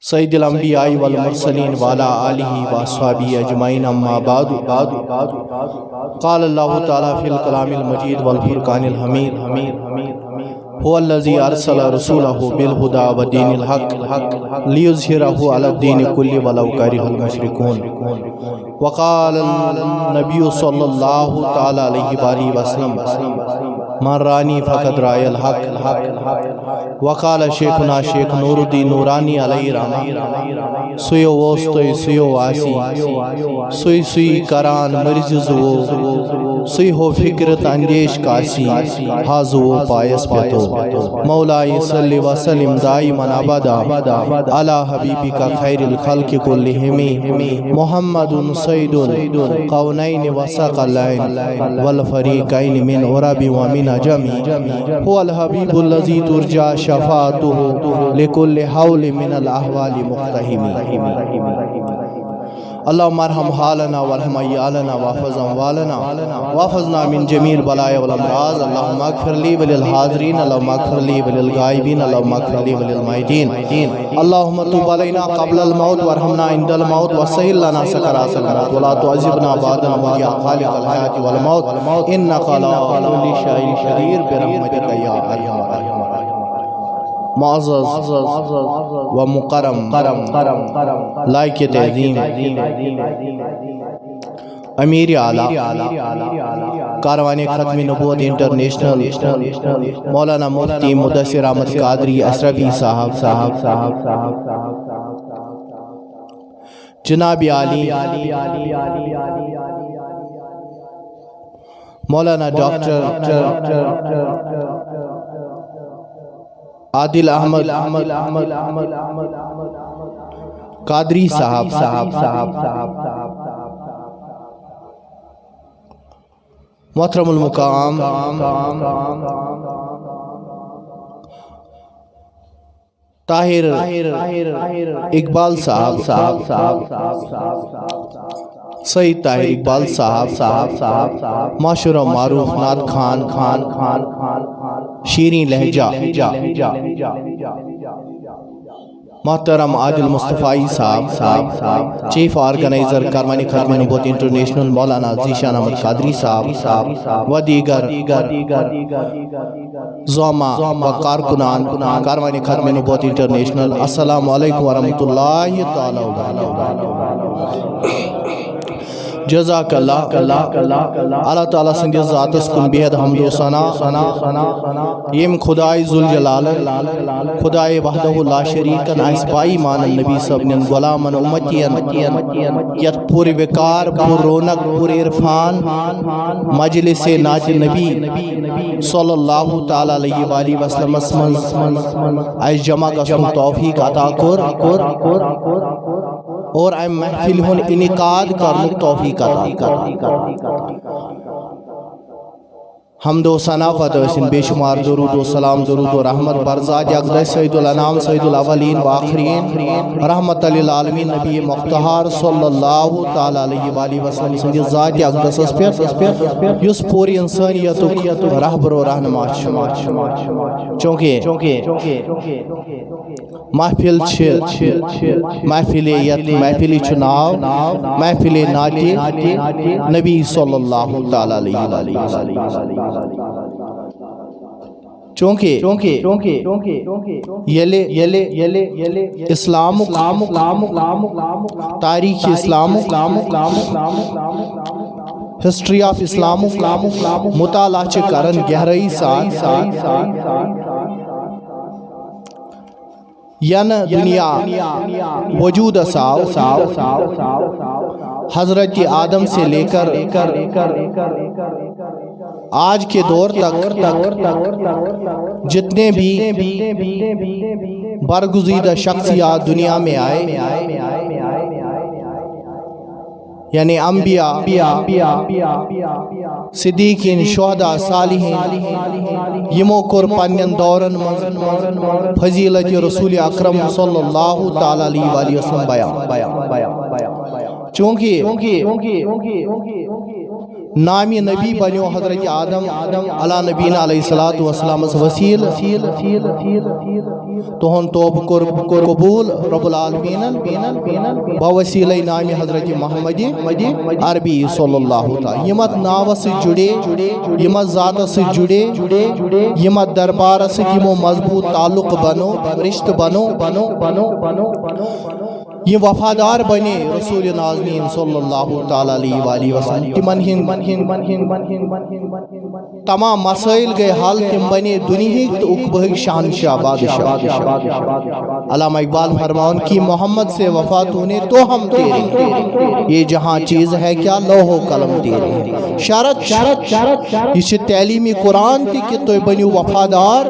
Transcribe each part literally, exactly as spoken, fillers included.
سيد الأنبياء والمرسلين وعلى آله وأصحابه أجمعين، أما بعد. قال الله تعالى في الكلام المجيد والفرقان الحميد: هو الذي أرسل رسوله بالهدى ودين الحق ليظهره على الدين كله ولو كره المشركون. وقال النبي صلى الله تعالى عليه وآله وسلم: من رآني فقد رأى الحق. وقال شيخنا شيخ نور الدين نوراني عليه رحمة: سُے اوس تہٕ سُے آسی، سُے سُے کران مرزِ زُوو، سُے ہو فکر تہٕ اندیش کاسی، ہا زُوو پایس پٮ۪تو. مولاي صل وسلم دائما أبدا على حبيبك خير الخلق كلهم، محمد سيد الكونين والثقلين والفريقين من عرب ومن عجم. هو الحبيب الذي ترجى شفاعته لكل هول من الأهوال مقتحم. اللهم ارحم حالنا وارحم عيالنا واحفظ أموالنا واحفظنا من جميع البلايا والأمراض. اللهم اغفر لي وللحاضرين، اللهم اغفر لي وللغائبين، اللهم اغفر لي وللميتين. اللهم تب علينا قبل الموت وارحمنا عند الموت وسهل لنا سكرات الموت ولا تعذبنا بعد الموت يا خالق الحياة والموت إنك على كل شيء قدير برحمتك يا أرحم الراحمين. معزز و مکرم لائق تعظیم امیر اعلیٰ کاروان ختم نبوت انٹرنیشنل مولانا مفتی مدثر احمد قادری اشرفی صاحب، جناب عالی مولانا ڈاکٹر عادل احمد قادری صاحب، محترم المقام طاہر اقبال صاحب، سید طاہر اقبال صاحب، مشہور و معروف نعت خوان، شیریں لہجہ، محترم عادل مصطفی صاحب، چیف آرگنائزر کاروان ختم نبوت انٹرنیشنل مولانا ذیشان احمد قادری صاحب و دیگر زعما و کارکنان کاروان ختم نبوت انٹرنیشنل، السلام علیکم ورحمۃ اللہ تعالیٰ وبرکاتہ۔ جزاک اللہ۔ اللہ تعالیٰ سٕنٛدِس ذاتس کُن بے حد حمد و ثنا، ییٚمۍ خداے ذوالجلالن، خداے وحدہ لا شریکن، اسہِ با ایمانن نبی صٲبنٮ۪ن غلامن، امتین، یتھ پُر وقار، پُر رونق، پُر عرفان مجلس نعت نبی صلی اللہ تعالیٰ علیہ وآلہ وسلمس منٛز اسہِ جمع گژھنُک توفیق عطا کوٚر اور امہِ محفلہِ ہُنٛد انعقاد کرنُک توفیق عطا کوٚر۔ حمد و ثنا پتہٕ ٲسِن بے شمار درود و سلام، درود و رحمت بر ذات اقدس سید الانام، سید الاولین و آخرین، رحمت للعالمین نبی مختار صلی اللہ تعالیٰ علیہ وآلہ وسلم سٕنٛدِ ذات اقدسس پٮ۪ٹھ، یُس پوٗرٕ انسانیتُک رہبر و رہنما چھُ۔ چونکہ محفل چھِ، محفل یتھ محفلہِ چھُ ناو محفل نعت نبی صلی اللہ تعالیٰ علیہ وآلہ وسلم۔ چونکہ ییٚلہِ اسلامُک، تاریخ اسلامُک، history of اسلامُک مطالعہ چھِ کران گہرٲیی سان، ینہٕ دنیا وجودس آو، حضرت آدم سے لے کر آج کے دور تک جتنے بھی برگزیدہ شخصیات دنیا میں آئے، یعنی انبیاء، صدیقین، شہداء، صالحین، یمو کوٚر پننٮ۪ن دورن منٛز فضیلت رسول اکرم صلی اللہ تعالیٰ علیہ وآلہ وسلم بیان۔ چونکہ نامی نبی بنیو حضرت آدم علی نبینا علیہ الصلوۃ والسلامس وسیلہٕ۔ تُہُنٛد توبہٕ کوٚر قبوٗل رب العالمینن بوسیلے نامِ حضرت محمد عربی صلی اللہ تعالیٰ۔ یِم اتھ ناوس سۭتۍ جُڑے، یِم اتھ ذاتس سۭتۍ جُڑے، یِم اتھ دربارس سۭتۍ یِمو مضبوٗط تعلق بنو، رشتہٕ بنو، یِم وفادار بنے رسول نازنین صلی اللہ تعالیٰ علیہ وآلہ وسلم، تِمن ہٕنٛدۍ تمام مسائل گئے حل، تم بنے دنیا تو عقبہ شہنشاہ بادشاہ۔ علامہ اقبال فرماؤن کہ محمد سے وفا تو نے تو ہم تیرے ہیں، یہ جہاں چیز ہے کیا لوح و قلم تیرے ہیں۔ شرط، شرط، شرط، یہ تعلیمی قرآن تہِ کہ تُہۍ بٔنِو وفادار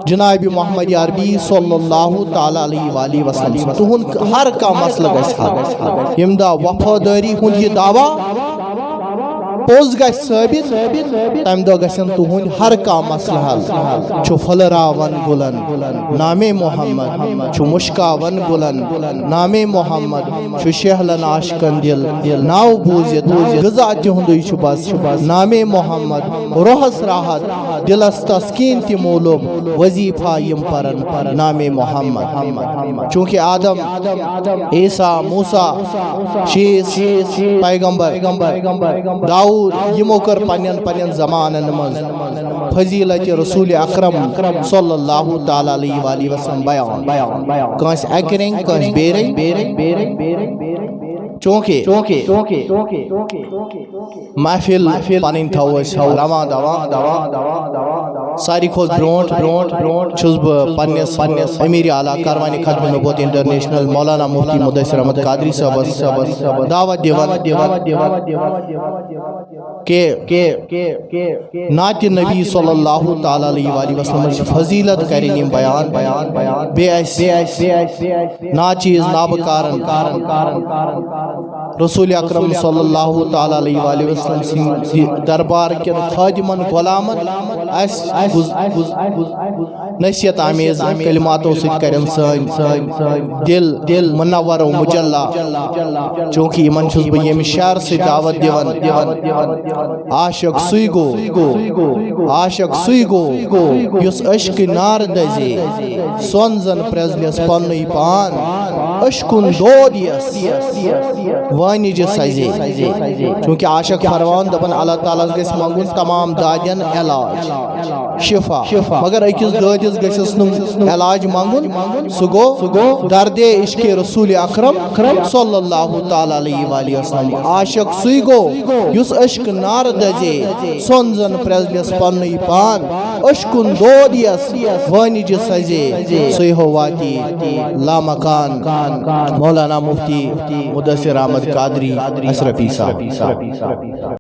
جناب محمد عربی صلی اللہ تعالیٰ علیہ وآلہ وسلم۔ تُہُنٛد ہر کانٛہہ مسلہٕ گژھِ حل۔ ییٚمہِ دۄہ وفادٲری ہُنٛد یہِ دعویٰ پوٚز گژھِ ثٲبت، تَمہِ دۄہ گژھن تُہُنٛد ہر کانٛہہ مسلہٕ حل۔ چھُ پھٔلراوان گُلن نامِ محمد، چھُ مُشکاوان گُلن نامِ محمد، چھُ شیہلان عاشقن دِل ناو بوٗزِتھ، غذا تِہُنٛدُے چھُ بس نامِ محمد۔ روحس راحت، دِلس تسکین تہِ مولوٗم، وظیفہ یِم پرن نامِ محمد۔ چونکہ آدم، عیسیٰ، موسیٰ، شیس، پیغمبر، داؤد، یِمو کٔر پننٮ۪ن پننٮ۪ن زمانن منٛز فضیلت رسول اکرم صلی اللہ تعالیٰ علیہ وآلہ وسلم بیان۔ کٲنٛسہِ اکہِ رنگۍ، کٲنٛسہِ بیٚیہِ رنگۍ۔ چونکہ محفل پنٕنۍ تھاوو أسۍ رواں دواں۔ ساروی کھۄتہٕ برونٛٹھ، برونٛٹھ، برونٛٹھ چھُس بہٕ پننِس، پننِس امیر اعلیٰ کاروان ختم نبوت انٹرنیشنل مولانا مفتی مدثر احمد قادری صٲبس دعوت دِوان کہ، کہ نعتِ نبی صلی اللہ تعالیٰ علیہ وآلہ وسلم فضیلت کرن یِم بیان۔ بیٚیہِ آسہِ ناچیز نابکارن رسول اکرم صلی اللہ تعالیٰ علیہ وآلہ وسلم سٕنٛدِ دربار کٮ۪ن خادمن غلامن آسہِ گُز-، نصیحت آمیز کلماتو سۭتۍ کرن سٲنۍ دل، دل منور و مجلا۔ چونکہ یِمن چھُس بہٕ ییٚمہِ شعر سۭتۍ دعوت دِوان۔ عاشق سُے گوٚو، عاشق سُے گوٚو، یُس عشقہٕ نار دزے، سۄن زن پرٛزنس پننُے پان، عشقُن دود یس وٲنِجہِ سزے۔ چونکہ عاشق فرمان دپان، اللہ تعالیٰ ہس گژھِ منگُن تمام دادٮ۪ن علاج، شفا، مگر أکِس دٲدِس گژھٮ۪س نہٕ علاج منگُن، سُہ گوٚو دردِ عشقِ رسول اکرم صلی اللہ تعالیٰ علیہ وآلہ وسلم۔ عاشق سُے گوٚو، یُس عشقہٕ نار دزے، سۄن زن پرٛزنس پننُے پان، عشقُن دود یس وٲنِجہِ سزے، سُے ہو واتی لامکان۔ مولانا مفتی مدثر احمد قادری اشرفی صاحب۔